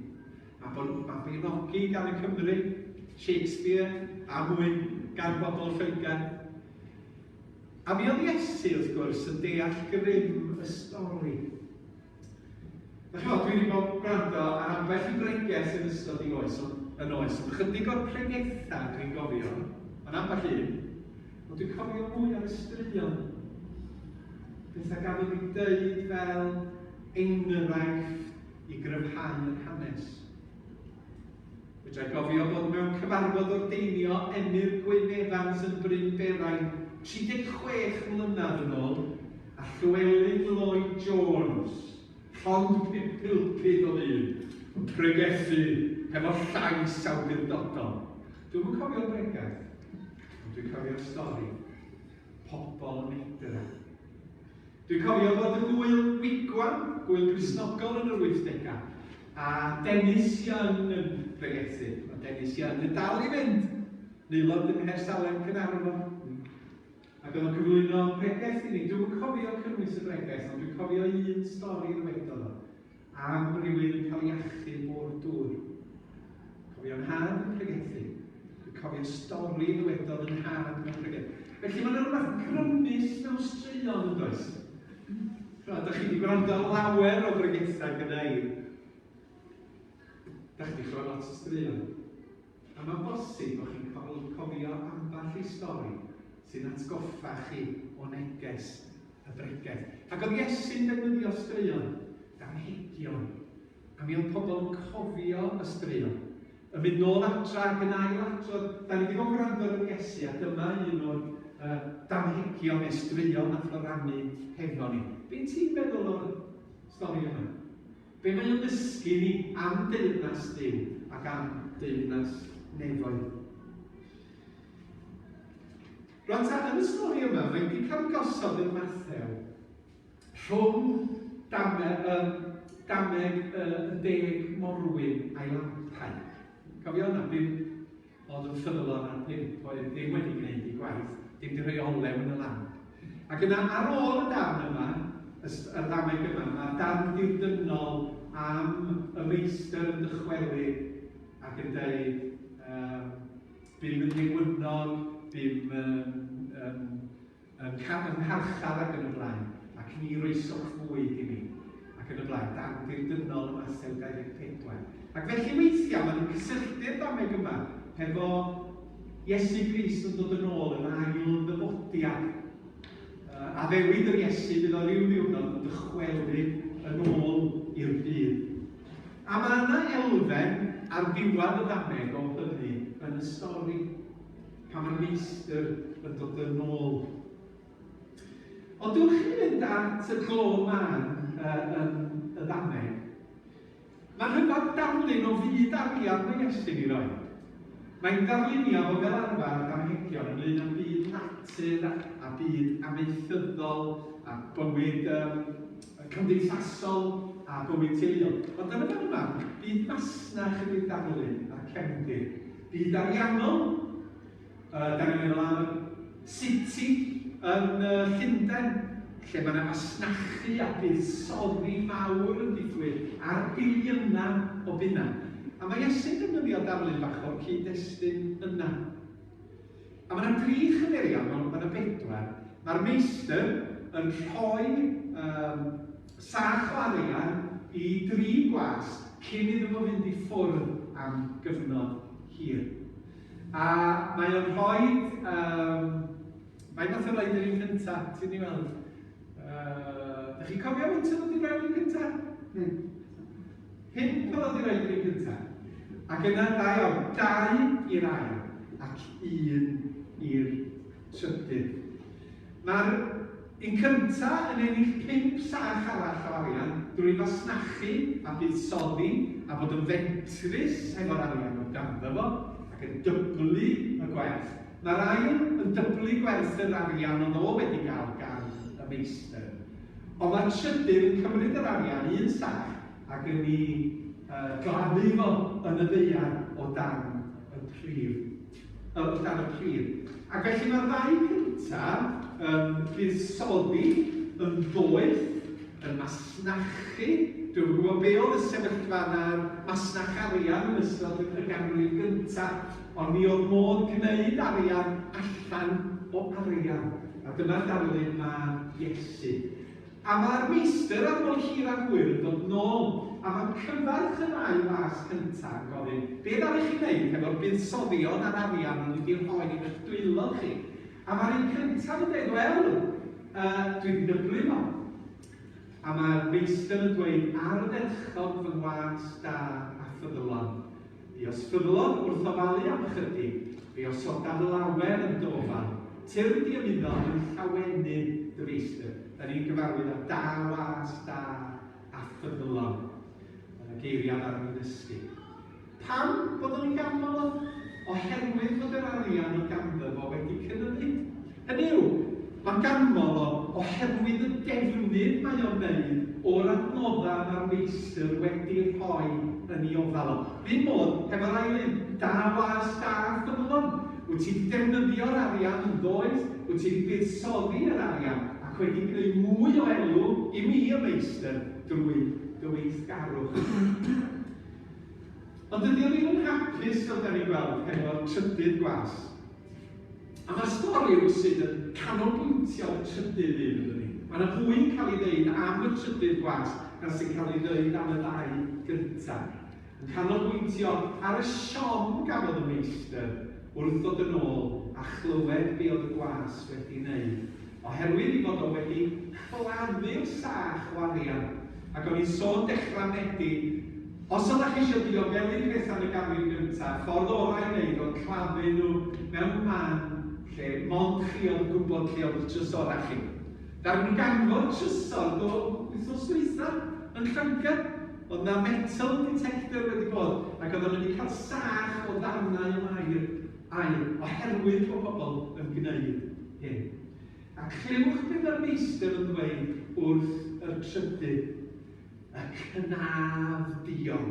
A bod Mabinogi gan y Cymry, Shakespeare a mwy gan bobl Lloegr. A mi oedd Iesu, wrth gwrs, yn deall grym y stori. Da chi'n dwi wedi bod yn gwrando ar ambell i bregeth yn ystod i oes, ond yn oes, ond chydig o'r pregethau dwi'n gofio, ond ambell un, ond dwi'n cofio mwy ar y straeon. Pethau gafodd ei dweud fel enghraifft i gryfhau'r hanes. Fedra i gofio bod mewn cyfarfod ordeinio Emyr Gwyn Evans yn Bryn Berain 36 mlynedd yn ôl, a Llewelyn Lloyd Jones, llond pulpud o ddyn, yn pregethu hefo llais awdurdodol. Dwi'm yn cofio'r bregeth, ond dwi'n cofio'r stori. Pobl yn edrych. Dwi'n cofio fod yn gŵyl Wigwam, gŵyl Gristnogol yn yr 80au, a Dennis Young yn pregethu. Mae Dennis Young yn dal i fynd, yn aelod yn Nghaersalem Caernarfon. Ac oedd o'n cyflwyno pregeth i ni. Dwi'm yn cofio cynnwys y bregeth, ond dwi'n cofio un stori ddywedodd o, am rywun yn cael ei achub o'r dŵr. Cofio nhad yn pregethu. Dwi'n cofio stori ddywedodd yn nhad mewn pregeth. Felly mae yna rhywbeth grymus mewn straeon, yn does? Ch'mod, dach chi wedi gwrando ar lawer o bregethau gyda i. Dach chi wedi clywed lot o straeon. A mae'n bosib bod chi'n cofio ambell i stori sy'n atgoffa chi o neges y bregeth. Ac oedd Iesu'n defnyddio straeon, damhegion, a mi oedd pobl yn cofio y straeon, yn mynd nôl adra ac yn ail adrodd. Da ni wedi bod yn gwrando ar yr Iesu a dyma un o'r uh, damhegion neu straeon nath o rannu hefo ni. Be ti'n feddwl o'r stori yma? Be mae o'n ddysgu ni am deyrnas Duw ac am deyrnas nefoedd? Rwan ta, yn y stori yma, mae wedi cael ei gosod yn Mathew rhwng dame, um, dameg y deg morwyn a'i lampau. Cofio yna, bum oedd yn ffyddlon a'r pump oedd ddim wedi gwneud eu gwaith, dim di rhoi olew yn y lamp. Ac yna ar ôl y darn yma, y, y ddameg yma, mae'r darn dirdynnol am y meistr yn dychwelyd ac yn dweud, um, bum yn ddiwynog, bum um, um, yn ngharchar ac yn y blaen, ac ni roesoch fwyd i mi, ac yn y blaen, darn dirdynnol ym Mathew 24. Ac felly weithiau maen nhw'n cysylltu'r ddameg yma hefo Iesu Grist yn dod yn ôl yn ail ddyfodiad. Addewid yr Iesu bydd o ryw ddiwrnod yn dychwelyd yn ôl i'r byd. A mae yna elfen ar ddiwedd y ddameg o hynny yn y stori. Pan mae'r meistr yn dod yn ôl. Ond wrth chi fynd at y glo mân yn y ddameg, mae'n rhyfedd darlun o fyd arian mae Iestyn i roi. Mae'n darlunio fo fel arfer ar damhegion ynglyn â byd natur a byd amaethyddol a bywyd um, cymdeithasol a bywyd teuluol. Ond yn y fan yma, byd masnach ydy'r darlun a'r cefndir. Byd ariannol, da ni'n meddwl am y City yn Llundain, lle mae yna fasnachu a buddsoddi mawr yn digwydd ar biliynau o bunnau. A mae Iesu'n defnyddio darlun bach o'r cyd-destun yna. A mae yna dri chymeriad, ond mae yna bedwar. Mae'r meistr yn rhoi um, sach o arian i dri gwas cyn iddyn nhw fynd i ffwrdd am gyfnod hir. A mae o'n rhoi... Um, Faint nath o roed yr un cynta? Ti'n ni weld? Ydych chi'n cofio faint oedd wedi rhoi'r un cynta? Pump oedd wedi rhoi'r un cynta. Ac yna da iawn, dau i'r ail ac un i'r trydydd. Mae'r un cynta yn ennill pump sach arall o arian drwy fasnachu a buddsoddi a bod yn fentrus hefo'r arian oedd ganddo fo ac yn dyblu y gwerth. Mae'r ail yn dyblu gwerth yr arian oedd o wedi gael gan y meistr. Ond mae'r trydydd yn cymryd yr arian, un sach, ac yn ei gladdu fo yn y ddaear o dan y prif. o dan y pridd. Ac felly mae'r ddau cyntaf yn buddsoddi, yn ddoeth, yn masnachu. Dwi'm yn gwybod be oedd y sefyllfa na'r masnach arian yn ystod y ganrif gyntaf, ond mi oedd modd gwneud arian allan o arian. A dyma'r darlun mae Iesu. A mae'r meistr ar ôl hir a hwyr yn dod nôl, a mae'n cyfarch y ddau was cynta yn gofyn, Be ddaru chi wneud hefo'r buddsoddion a'r arian o'n i 'di rhoi yn eich dwylo chi? A mae'r un cyntaf yn dweud, Wel, yy, dwi 'di dyblu fo. A mae'r meistr yn dweud, Ardderchog fy ngwas da a ffyddlon. Buos ffyddlon wrth ofalu am ychydig, fe osodaf lawer yn dy ofal. Tyrd i ymuno yn llawenydd dy feistr. Da ni'n gyfarwydd â da was da a ffyddlon. Yn y geiriau ddaru ni ddysgu. Pam bod o'n ei ganmol o? Oherwydd fod yr arian oedd ganddo fo wedi cynyddu. Hynny yw, mae'n ganmol o oherwydd y defnydd mae o'n wneud o'r adnoddau mae'r meistr wedi rhoi yn ei ofal o. R'un modd hefo'r ail un, da was da ffyddlon. Wyt ti 'di defnyddio'r arian yn ddoeth, wyt ti 'di buddsoddi yr arian ac wedi gwneud mwy o elw i mi, y meistr, drwy dy weithgarwch. Ond dydy o ddim yn hapus, fel da ni'n gweld, hefo'r trydydd gwas. A mae'r stori rywsut yn canolbwyntio ar y trydydd un, yn dydi? Mae yna fwy yn cael ei ddeud am y trydydd gwas na sy'n cael ei ddeud am y ddau gyntaf. Yn canolbwyntio ar y siom gafodd y meistr wrth ddod yn ôl a chlywed be oedd y gwas wedi wneud, oherwydd ei fod o wedi claddu'r sach o arian. Ac o'n i'n sôn dechrau Medi, os oeddech chi eisiau diogelu pethau yn y ganrif gyntaf, ffordd orau i wneud oedd claddu nhw mewn man lle mond chi oedd yn gwybod lle oedd y trysorau chi. Ddaru nhw ganfod trysor do wythnos dwytha yn Lloegr. Oedd 'na metal detector wedi bod ac oedden nhw wedi cael sach o ddarnau o aur, aur, oherwydd bod pobl yn gwneud hyn. A clywch beth mae'r meistr yn ddweud wrth yr trydydd, y cnaf diog,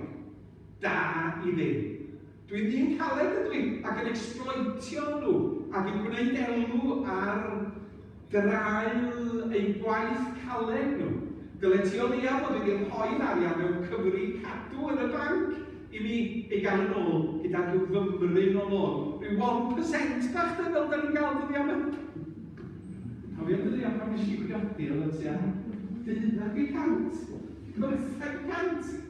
da i ddim. Dwi'n ddyn caled ydw i, ac yn ecsbloetio nhw, ac yn gwneud elw ar draul eu gwaith caled nhw. Dylet ti o leiaf fod wedi rhoi'r arian mewn cyfri cadw yn y banc i mi ei gael yn ôl gyda rhyw fymryn o lôn. Rhyw 1% bach de, fel da ni'n gael dyddiau yma. Cofio dyddiau pan nes i briodi, oedd o tua 12%. 15%.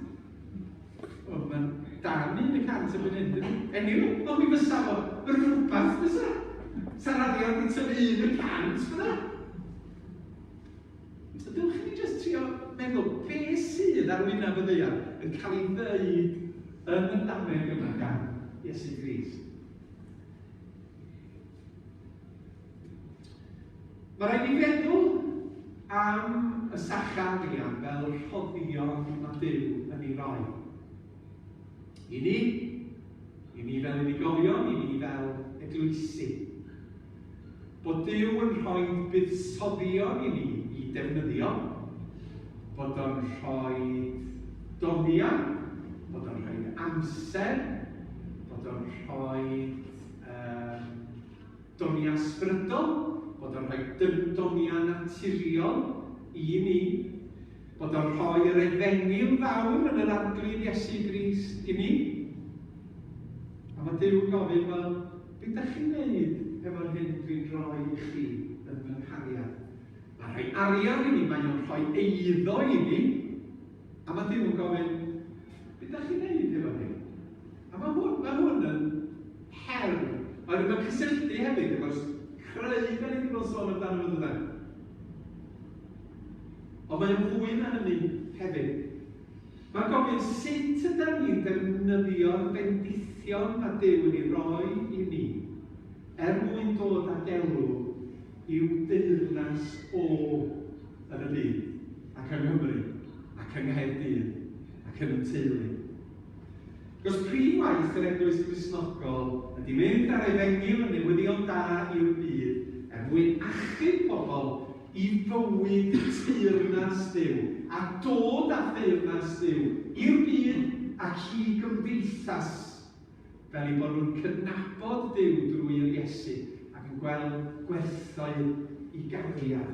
O, mae'n dan 1% erbyn hyn, dydy? Anyway, ond mi fysa fo rhywbeth fysa. Sa'r arian di tyfu 1% fyna. So dylech chi jyst trio meddwl, be sydd ar wyneb y ddaear yn cael ei ddeud yn y dameg yma gan Iesu Grist? Mae rhaid ni feddwl am y sacha arian fel rhoddion mae Duw yn ei roi. I ni, i ni fel unigolion, i ni fel eglwysi. Bod Duw yn rhoi buddsoddion i ni i defnyddio, bod o'n rhoi doniau, bod o'n rhoi amser, bod o'n rhoi um, Doniau ysbrydol, bod o'n rhoi doniau naturiol i ni, bod o'n rhoi yr efengyl fawr yn yr Arglwydd Iesu Grist i ni. A mae Duw yn gofyn, wel, beth ydych chi'n wneud efo'r hyn dwi'n rhoi i chi yn fy nghariad? Mae'n rhoi arian i ni, mae o'n rhoi eiddo i ni. A mae Duw yn gofyn, beth ydych chi'n wneud efo hyn? A mae hwn, mae hwn yn her. Oherwydd mae'n cysylltu hefyd efo'r creu da ni wedi bod yn sôn amdano fo dydan. Ond mae'n fwy na hynny hefyd. Mae'n gofyn sut ydy ni'n defnyddio'r bendithion mae Duw yn ei roi i ni er mwyn dod ag elw i'w deyrnas o yn y byd ac yng Nghymru ac yng Nghaerdydd ac yn y teulu. Achos prif waith yr Eglwys Gristnogol ydy mynd â'r Efengyl y newyddion da i'r byd er mwyn achub pobl i fywyd teyrnas Duw a dod â theyrnas Duw i'r byd ac i gymdeithas fel eu bod nhw'n cydnabod Duw drwy'r Iesu ac yn gweld gwerthoedd i gariad.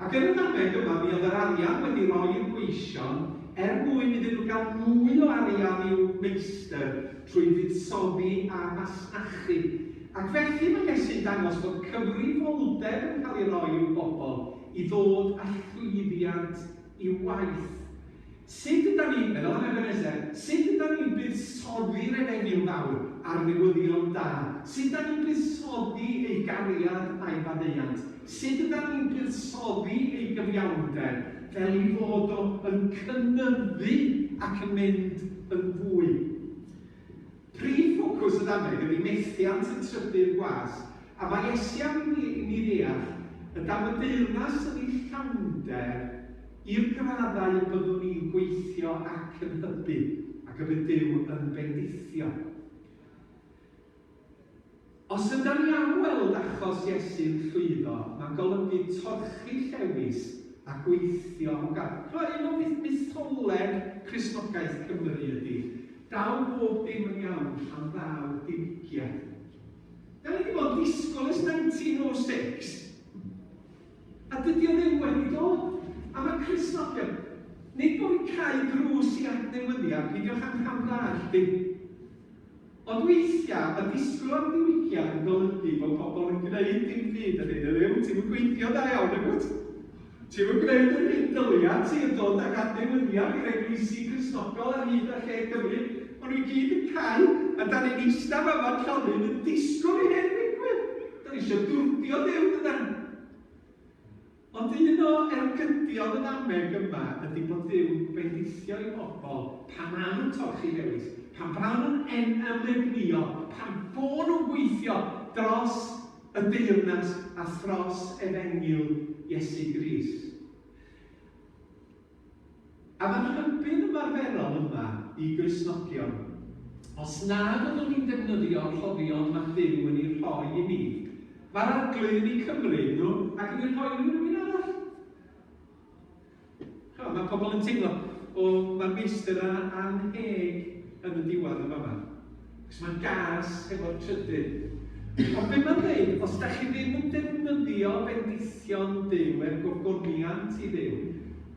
Ac yn y dameg yma mi oedd yr arian wedi roi i'r gweision er mwyn iddyn nhw gael mwy o arian i'w meistr trwy fuddsoddi a masnachu. Ac felly mae Iesu'n dangos bod cyfrifoldeb yn cael ei roi i'w bobl i ddod â llwyddiant i'w waith. Sut ydan ni, meddwl am Ebenezer, sut ydan ni'n buddsoddi'r efengyl fawr a'r newyddion da? Sut ydan ni'n buddsoddi ei gariad a'i faddeuant? Sut ydan ni'n buddsoddi ei gyfiawnder fel ei fod o yn cynyddu ac yn mynd yn fwy? Prif ffocws y ddameg ydy methiant y trydydd gwas, a mae Iesu am i ni, i ni ddeall y daw y deyrnas yn ei llawnder i'r graddau y byddwn ni'n gweithio ac yn hybu, ac y bydd Duw yn bendithio. Os ydan ni am weld achos Iesu'n llwyddo, mae'n golygu torchi llewis a gweithio am gael. Chimod, un o mytholeg Cristnogaeth Cymru ydy, daw bob dim yn iawn pan ddaw diwygiad. Da ni wedi bod yn disgwyl ers 1906, a dydy o ddim wedi dod. A mae Cristnogion, nid bod fi'n cau drws i adnewyddiad, peidiwch â nghamddallt i. Ond weithiau, mae disgwyl am ddiwygiad yn golygu bod pobl yn gwneud dim byd a dweud, Dduw, ti'm yn gweithio da iawn, nagwyt? Ti'm yn gwneud yr hyn dylia ti yn dod ag adnewyddiad i'r eglwysi Cristnogol ar hyd a lled Cymru. Maen nhw i gyd yn cau, a da ni'n eistedd fama'n llonydd yn disgwyl i hyn ddigwydd. Da ni eisiau dwrdio Duw, dydan? Ond un o ergydion y ddameg yma ydy bod Duw'n bendithio ei bobl pan maen nhw'n torchi dewis, pan maen nhw'n ymegnïo, pan bo nhw'n gweithio dros y deyrnas a thros efengyl Iesu Grist. A mae'r rhybudd ymarferol yma i Gristnogion, os na fyddwn ni'n defnyddio'r rhoddion mae Duw yn eu rhoi i ni, mae'r Arglwydd yn eu cymryd nhw ac yn eu rhoi nhw i rywun arall. Chimod, mae pobl yn teimlo, o, mae'r meistr yna anheg yn y diwedd yn fama. Cos mae'n gas hefo'r trydydd. Ond be mae'n dweud, os da chi ddim yn defnyddio bendithion Duw er gogoniant i Dduw,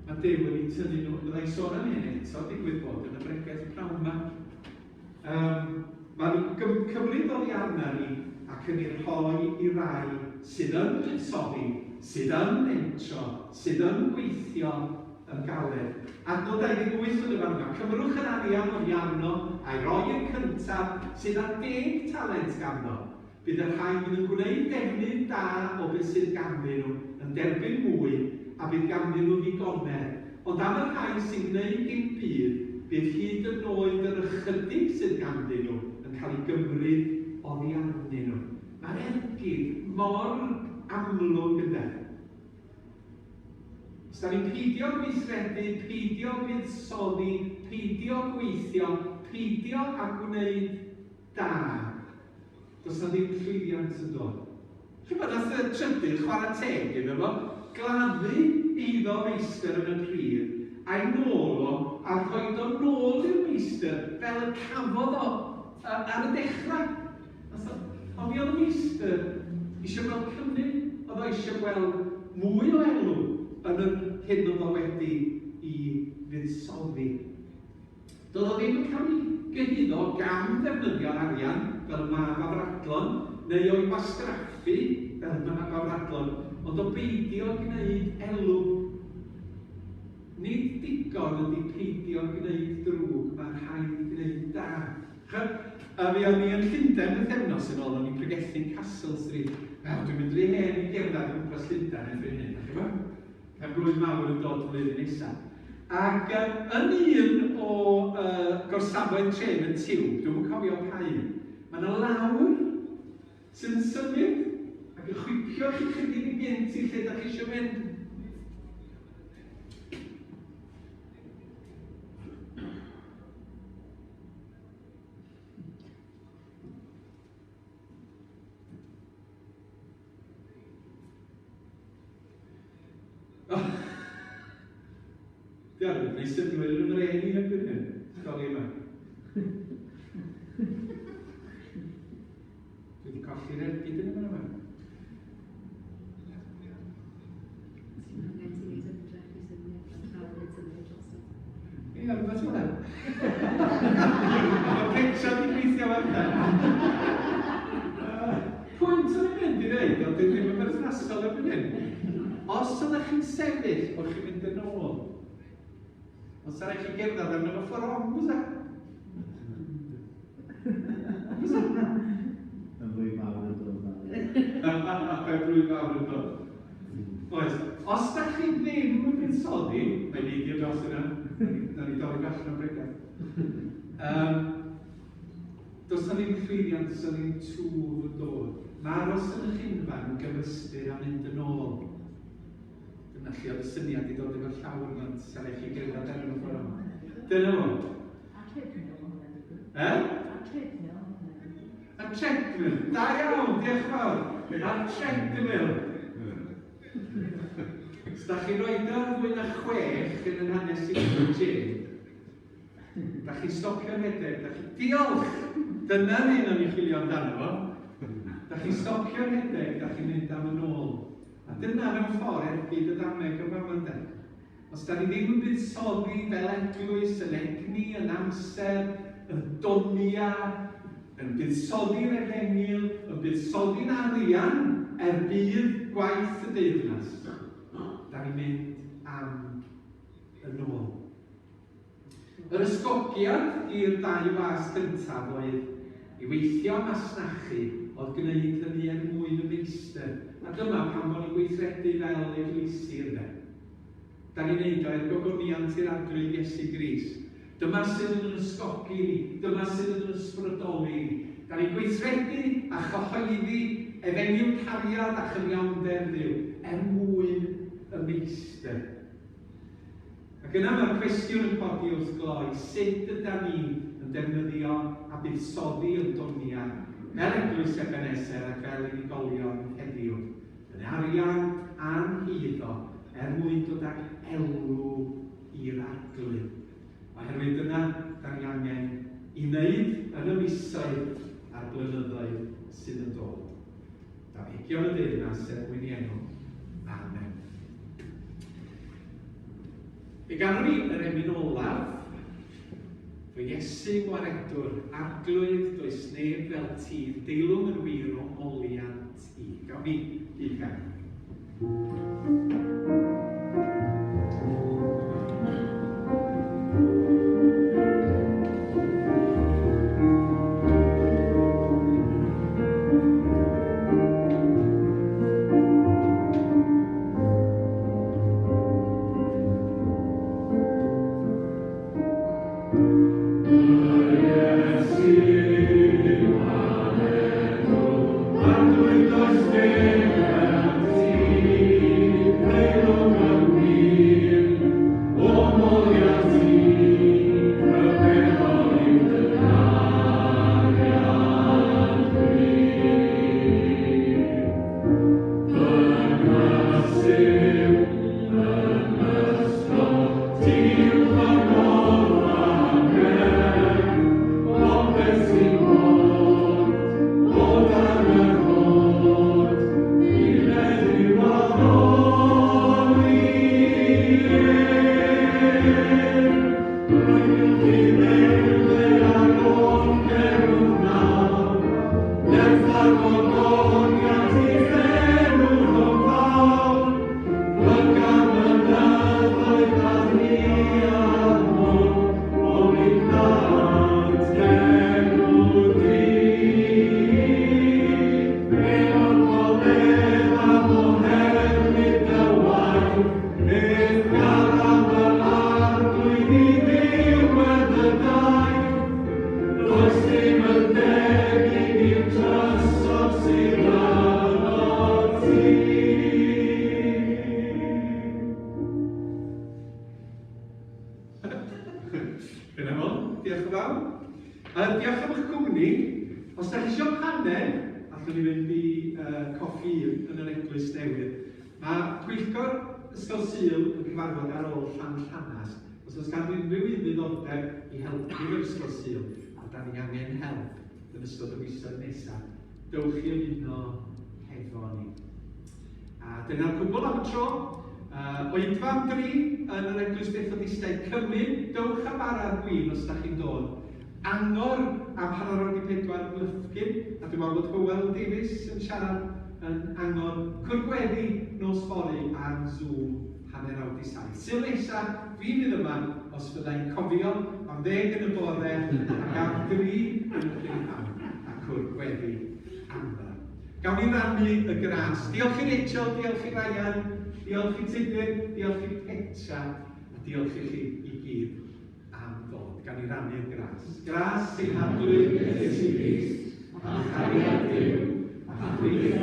mae Duw yn eu tynnu nhw. Fydda i'n sôn am hyn eto, digwydd bod, yn y bregeth pnawn yma. Um, mae nhw'n cymryd oddi arna ni ac yn ei rhoi i rai sydd yn buddsoddi, sydd yn mentro, sydd yn gweithio yn galed. Adnod 28 yn y fan yma, Cymrwch yr arian oddi arno a'i roi i'r cyntaf sydd â deg talent ganddo. Bydd y rhai fydd yn gwneud defnydd da o beth sydd ganddyn nhw yn derbyn mwy, a bydd ganddyn nhw ddigonedd. Ond am y rhai sy'n gwneud dim byd, bydd hyd yn oed yr ychydig sydd ganddyn nhw yn cael ei gymryd oddi arnyn nhw. Mae'r ergyd mor amlwg ynde? Os da ni'n peidio gweithredu, peidio buddsoddi, peidio gweithio, peidio â gwneud da, does na ddim llwyddiant yn dod. Chi'n gwybod, nath y trydydd chwarae teg iddo fo, gladdu eiddo meistr yn y pridd, a'i nôl o, a rhoid o nôl i'r meistr fel y cafodd o ar y dechrau. Ond mi oedd y meistr eisiau gweld cynnydd, oedd o eisiau gweld mwy o elw yn yr hyn oedd o wedi i fuddsoddi. Doedd o ddim yn cael ei gyhuddo gan ddefnyddio'r arian fel y mab afradlon, neu o'i wastraffu fel y mab afradlon, ond o beidio gwneud elw. Nid digon ydy peidio gwneud drwg, mae'n rhaid gwneud da. Ch'od, a mi o'n i yn Llundain bythefnos yn ôl, o'n i'n pregethu'n Castle Street. Wel, dwi'n mynd rhy hen i gerdded o gwmpas Llundain erbyn hyn, dach chi'n gwbod? Pen blwydd mawr yn dod flwyddyn nesa. Ac um, yn un o uh, gorsafoedd trên y tiwb, dwi'm yn cofio pa un, mae yna lawr sy'n symud ac yn chwipio chi chydig yn gynt i lle da chi eisiau mynd. Diolch, yn gwneud synnwyr yn y mren i erbyn hyn. Stori yma. Dwi wedi colli'r ergyd yn y fan yma. Ie, rhywbeth fel 'na. Mae Petra di gweithio fan hyn. Pwynt o'n i'n mynd i ddeud, ond dwi ddim yn berthnasol erbyn hyn. Os ydych chi'n sefyll, bod chi'n mynd yn ôl. Ond sa'n rhaid chi gerdded arno fo ffordd rong, fysa? Fysa? Yn blwydd mawr yn dod. Yn blwydd mawr yn dod. Oes. Os da chi ddim yn buddsoddi, mae'n neidio dros yna, na ni dorri allan o'r bregeth. Um, does na ddim llwyddiant, does na ddim twf yn dod. Mae aros yn eich unfan yn gyfystyr a mynd yn ôl. Dyna lle oedd y syniad i ddod efo'r llawr yma, sa'n eich chi gerdded ar y ffordd yma. Dyna fo. A treadmill. Eh? A treadmill. A treadmill. treadmill. Da iawn, diolch yn fawr. Ar treadmill. Os da chi'n rhoi o ar fwy na chwech yn yn hanes i yn y gym, da chi'n stopio rhedeg, da chi... Diolch! Dyna'r un o'n i'n chwilio amdano fo. Da chi'n stopio rhedeg, da chi'n mynd am yn ôl. A dyna mewn ffordd ergyd y ddameg yn fama ynde. Os da ni ddim yn buddsoddi fel eglwys, yn egni, yn amser, yn donia, yn buddsoddi'r efengyl, yn buddsoddi'n arian er budd gwaith y deyrnas, da ni'n mynd am yn ôl. Yr ysgogiad i'r ddau was gyntaf oedd i weithio a masnachu oedd gwneud hynny er mwyn y meistr, a dyma pam bod ni'n gweithredu fel eglwysi ynde. Da ni'n neud o er gogoniant i'r Arglwydd Iesu Grist. Dyma sydd yn yn ysgogi ni, dyma sydd yn yn ysbrydoli ni. Da ni'n gweithredu a chyhoeddi efengyl cariad a chyfiawnder Dduw er mwyn y meistr. Ac yna mae'r cwestiwn yn codi wrth gloi, sut ydan ni yn defnyddio a buddsoddi yn doniau fel Eglwys Ebeneser ac fel unigolion heddiw, yn arian a'n heiddo er mwyn dod ag elw i'r Arglwydd? Oherwydd dyna da ni angen i wneud yn y misoedd a'r blynyddoedd sydd yn dod. Damhegion y deyrnas er mwyn i enw. Amen. Fe ganwn ni yr emyn olaf. Fy Iesu Gwaredwr, Arglwydd, does neb fel ti, deilwng yn wir o moliant i. Gawn ni gyd ganu. Dyna fo. Diolch yn fawr. Diolch am eich cwmni. Os da chi eisiau paned, allwn ni fynd i coffi yn yr eglwys newydd. Mae pwyllgor Ysgol Sul yn cyfarfod ar ôl Llan Llanas. Os oes gan unrhyw un ddiddordeb i helpu efo'r Ysgol Sul, a da ni angen help yn ystod y misoedd nesaf, dewch i ymuno hefo ni. A dyna'r cwbl am y tro. Oedfa am dri yn yr Eglwys Fethodistaidd Cymun, dewch â bara a'r gwin os da chi'n dod. Angor am 3:30 yn Llyffgyn, a dwi'n meddwl bod Hywel Davies yn siarad yn Angor. Cwrdd Gweddi nos fory ar Zoom 6:30. Sul nesa, fi fydd yma os fydda i'n cofio am ddeg yn y bore ac am dri yn y prynhawn, a Cwrdd Gweddi Amber. Gawn ni rannu y gras. Diolch i Rachel, diolch i Ryan, diolch i Tudur, diolch i Petra, a diolch i chi i gyd am ddod. Gawn ni rannu'r gras. Gras sy'n Arglwydd Iesu Grist, a chariad Duw, a chwyddiant